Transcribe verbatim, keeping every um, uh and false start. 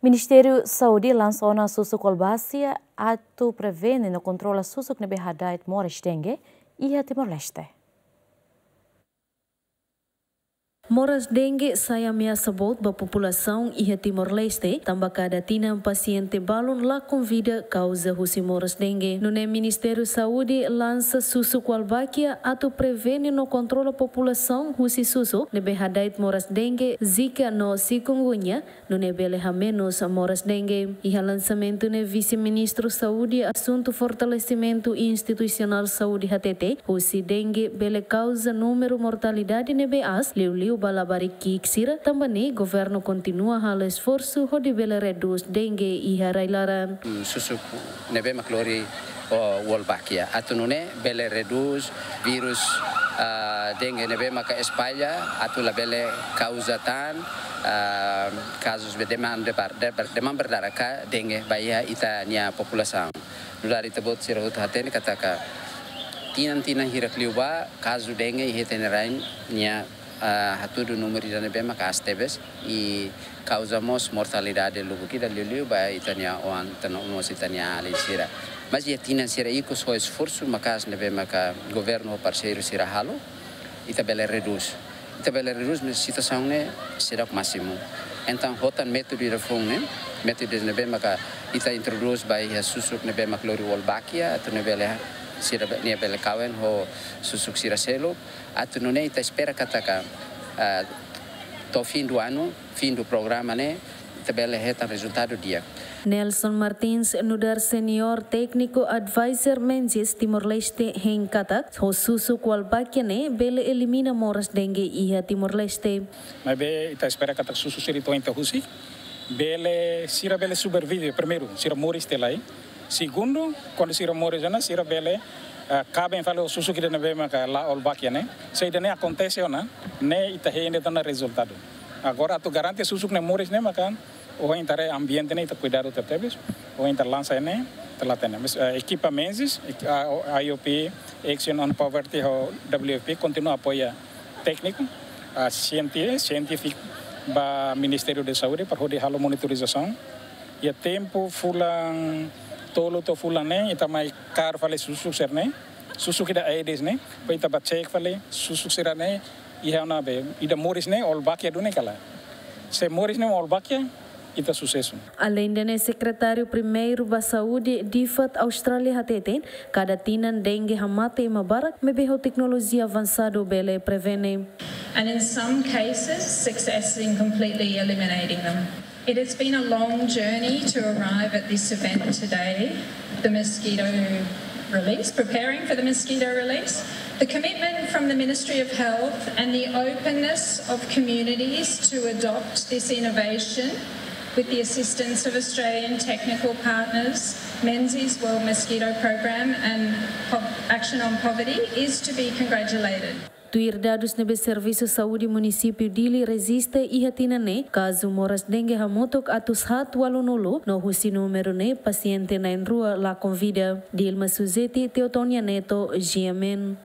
Ministériu Saúde lansa ona susuk Wolbachia atu prevene no kontrola susuk ne'ebé hada'et moras dengue iha Timor-Leste. Moras dengue sai ameasa boot ba populasaun iha Timor-Leste, tanba kada tinan pasiente balun lakon vida kauza husi moras dengue. Nune'e Ministériu Saúde lansa susuk Wolbachia atu prevene no kontrola populasaun husi susuk ne'ebé hada'et moras dengue, zika no chikungunya, nune'e bele hamenus moras dengue. Iha lansamentu ne'e Vise-Ministru Saúde, Asuntu Fortalesimentu Institusionál Saúde hatete, husi dengue bele kauza númeru mortalidade ne'ebé aas, liuliu ba labarik ki'ik sira, tanba ne'e governu kontinua halo esforsu hodi bele redús dengue iha rai-laran. Susuk ne'ebé mak lori ho Wolbachia. Atu nune'e bele redús vírus, ah, dengue ne'ebé maka espalla, atu labele kauza tan, ah, kazus be demanda bar-, de-, bar-, demanda berdara ka dengue ba iha ita-nia populasaun. Nu'udar ita-boot sira hotu hatene katak tinan-tinan hirak liubá kazu dengue iha ita-nia rain nia, ah, hatudu númeru ida ne'ebé maka aas tebes, i kauza mós mortalidade lubuk ida liuliu ba ita-nia oan, ita-nia, mós ita-nia alin sira. Mas iha tinan sira ikus ho esforsu maka'as ne'ebé maka governu ho parseiru sira halo, ita bele redús. Ita bele redús, mas situasaun ne'e seidauk másimu. Entaun, ho tan métodu ida foun ne'e, métodu ne'ebé maka ita introdús ba iha susuk ne'ebé mak lori Wolbachia, atu nune'e bele, sira be-, nia bele kawen ho susuk sira seluk, atu nune'e ita espera katak, ah, to'o fim do ano, fim do programa ne'e, ita bele hetan rezultadu di'ak. Nelson Martins, nu'udar Senior Technical Advisor Menzies Timor-Leste, hein katak, ho susuk Wolbachia ne'e bele elimina moras dengue iha Timor-Leste. Maibé ita espera katak susuk sira to'o ita husik, bele, sira bele sobrevive, primeiru, sira moris tiha lai. Segundu, kuandu sira moris ona, sira bele, ah, kaben fali ho susuk ida ne'ebé maka la Wolbachia ne'e. Se ida-ne'e akontese ona, ne'e ita hein de'it ona rezultadu. Agora, atu garante susuk ne'e moris ne'e maka, ohin ita haree ambiente ne'e ita kuidadu tebetebes, ohin ita lansa ne'e, ita la hatene. Mas, eh, ekipa Menzies, ek-, ah, o-, I O P, Action on Poverty ho W F P kontinua apoia tékniku, ah, sienti-, sientífiku ba Ministériu Saúde para hodi halo monitorizasaun. Iha tempu fulan tolu to'o fulan neen, ita mai kaer fali susuk sira-ne'e, susuk ida Aedes ne'e, para ita bá cek fali susuk sira-ne'e iha ona be, ida moris ne'e Wolbachia duni ka lae. Se moris ne'e Wolbachia, ita susesu. Aleinde ne'e, Sekretáriu Primeiru ba Saúde, DFAT Austrália hateten, kada tinan dengue hamate ema barak, maibé ho teknolojia avansadu bele prevene. And in some cases, success in completely eliminating them. It has been a long journey to arrive at this event today, the mosquito release, preparing for the mosquito release. The commitment from the Ministry of Health and the openness of communities to adopt this innovation with the assistance of Australian technical partners, Menzies World Mosquito Program and Pov-, Action on Poverty is to be congratulated. Tuir dadus ne'ebé Servisu Saúde Munisípiu Dili rejista iha tinan ne'e, kazu moras dengue hamutuk atus haat ualunulu, no husi númeru ne'e pasiente na'in-rua lakon vida. Dilma Suzeti, Teotonia Neto, G M N.